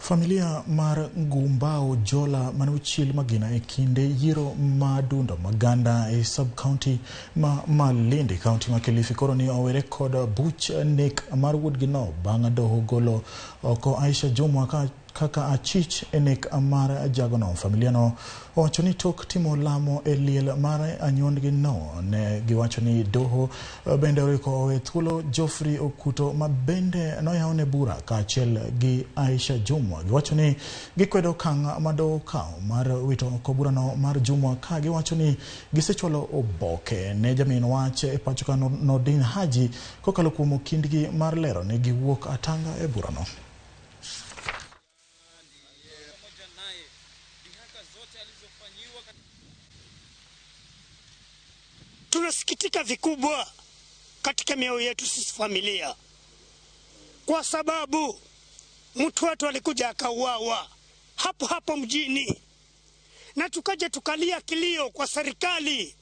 Familia mar Ngumbao Jola mane ochiel magina e kinde yiero ma dundo Maganda e sub-county ma Malindi, county ma Kilifi koro ni owere kod buch nek mar wuodgi no bang' doho golo oko Aisha Jumwa kaka achich e nek mar jagono. Familia no owacho ni tok timo lamo e liel mar anyuondgi no ne giwacho ni doho bende oriko owe thuolo Geoffrey Okuto ma bende noyawne bura kaachiel gi Aisha Jumwa. Giwacho ni gikwedo okang' ma doho okawo mar wito oko burano mar Jumwa ka giwacho ni gisechwalo oboke ne jamin wach e pacho ka Nordin Haji kokalo kuom okindgi mar lero ni giwuok atanga e burano. Tunasikitika vikubwa katika mioyo yetu sisi familia, kwa sababu mtu wetu alikuja akauawa hapo hapo mjini, na tukaja tukalia kilio kwa serikali,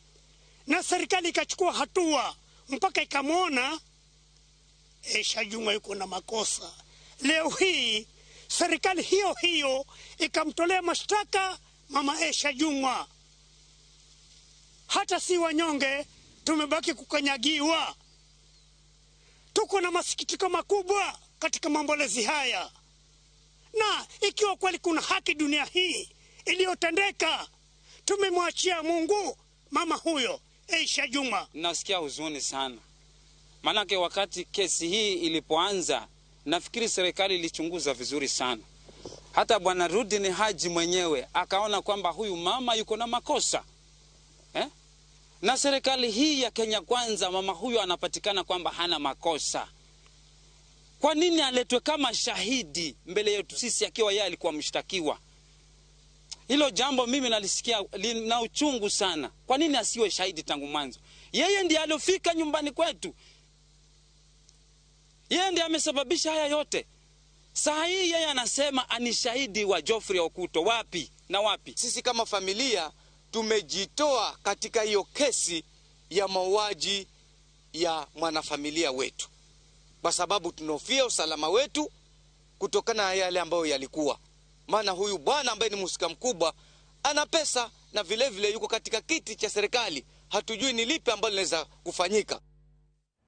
na serikali ikachukua hatua mpaka ikamwona Aisha Jumwa yuko na makosa. Leo hii serikali hiyo hiyo ikamtolea mashtaka mama Aisha Jumwa. Hata si wanyonge tumebaki kukanyagiwa. Tuko na masikitiko makubwa katika maombolezi haya, na ikiwa kweli kuna haki dunia hii iliyotendeka, tumemwachia Mungu mama huyo Aisha Jumwa. Nasikia huzuni sana, manake wakati kesi hii ilipoanza nafikiri serikali ilichunguza vizuri sana. Hata bwana Rudin Haji mwenyewe akaona kwamba huyu mama yuko na makosa. Na serikali hii ya Kenya Kwanza, mama huyu anapatikana kwamba hana makosa. Kwa nini aletwe kama shahidi mbele yetu sisi akiwa yeye alikuwa mshtakiwa? Hilo jambo mimi nalisikia na uchungu sana. Kwa nini asiwe shahidi tangu mwanzo? Yeye ndiye aliyofika nyumbani kwetu. Yeye ndiye amesababisha haya yote. Saa hii yeye anasema ani shahidi wa Geoffrey Okuto. Wapi na wapi? Sisi kama familia tumejitoa katika hiyo kesi ya mauaji ya mwanafamilia wetu, kwa sababu tunahofia usalama wetu kutokana na yale ambayo yalikuwa. Maana huyu bwana ambaye ni mhusika mkubwa ana pesa na vile vile yuko katika kiti cha serikali. Hatujui ni lipi ambalo linaweza kufanyika.